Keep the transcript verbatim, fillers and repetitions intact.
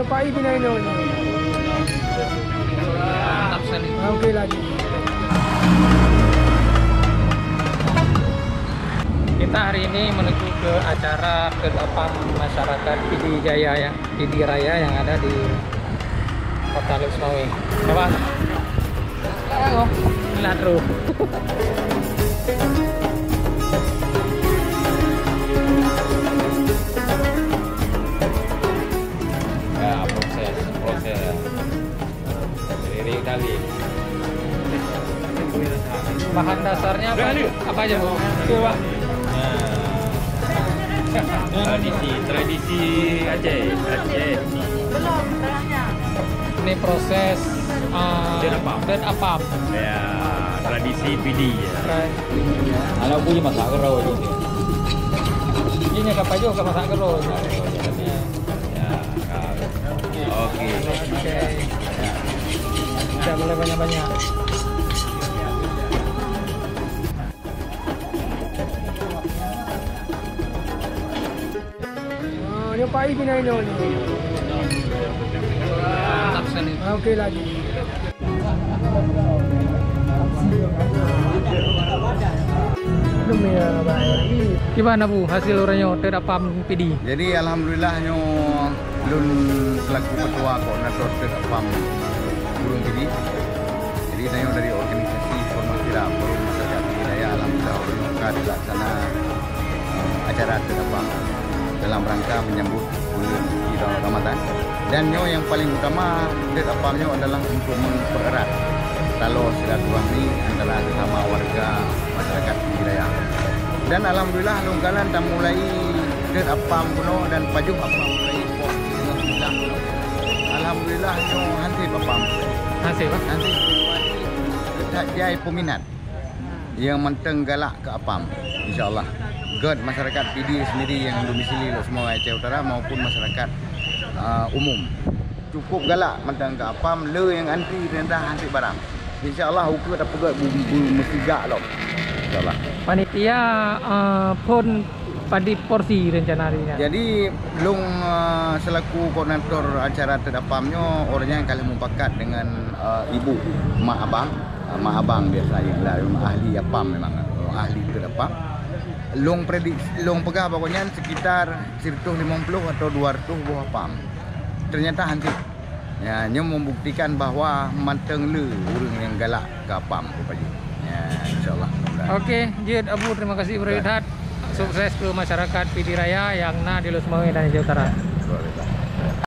Pak Ibu Naino. Mantap sekali. Oke lagi. Kita hari ini menuju ke acara Tet Apam masyarakat Pidie Jaya, ya, Pidie Raya yang ada di Kota Lhokseumawe. Coba. Ayo, lah terus. Ya, proses, proses. Dari kali. Bahan dasarnya apa, apa aja, Bu? Itu, Pak. Ya. Tradisi, tradisi Aceh, Aceh. Belum, tengahnya. Ini proses, eh, Tet Apam. Tet Apam. Ya, tradisi Pidie, ya. Tradisi. Anak punya masak keroh je. Ini kat pajoh kat masak keroh. Ya. Ya, oke. Oke. Dah mulai banyak-banyak. Ah, nyoe Pak Ibu Naino ni. Mantap sekali. Ah, oke lagi. Kiban, Abu, hasil uroe nyoe Tet Apam Pidie? Jadi, alhamdulillah, nyoe lôn selaku ketua koordinator Tet Apam Ureueng Pidie. Jadi, tanyoe dari organisasi Forum Aspira, Forum Masyarakat Pidie Raya, alhamdulillah, uroe nyoe ka dilaksana, eh, acara Tet Apam dalam rangka menyambut buleuen suci Ramadan. Dan nyoe nyang paling utama, Tet Apam nyoe adalah untuk mempererat taloe silaturahmi antara sesama warga masyarakat Pidie Raya. Dan alhamdulillah, lôn kalon tamulai Tet Apam keunoe dan pajoh apam mulai poh singoh siblah. Alhamdulillah, nyoe han sép apam. Han sép, Pak? Han sép. That jai peminat nyang mantong galak keu apam. Insya Allah. Gét masyarakat Pidie sendiri yang domisili Lhokseumawe Aceh Utara maupun masyarakat, ah, umum. Cukup galak mantong keu apam, le nyang antri, ternyata han sép barang. Insya Allah, ukeue tapeugét bu-, bu-, meusigak lom. Insya Allah. Panitia, eh, phon padum porsi rencana hari nyan? Jadi, lôn, eh, selaku koordinator acara Tet Apam nyoe, uroe nyan ka lheueh mupakat dengan, eh, ibu, mak abang. Eh, mak abang biasa, ya, lah, ahli apam memang, ahli Tet Apam. Lôn prediksi, lôn peugah bak gobnyan sekitar seratus lima puluh atau dua ratus boh apam. Ternyata han sép. Ya, nyoe membuktikan bahwa mantong le ureueng nyang galak keu apam rupajih. Ya, insya Allah. Oke, jeuet Abu, terima kasih beureukat. Sukses keu masyarakat Pidie Raya nyang na di Lhokseumawe dan Aceh Utara. Ya, luar biasa.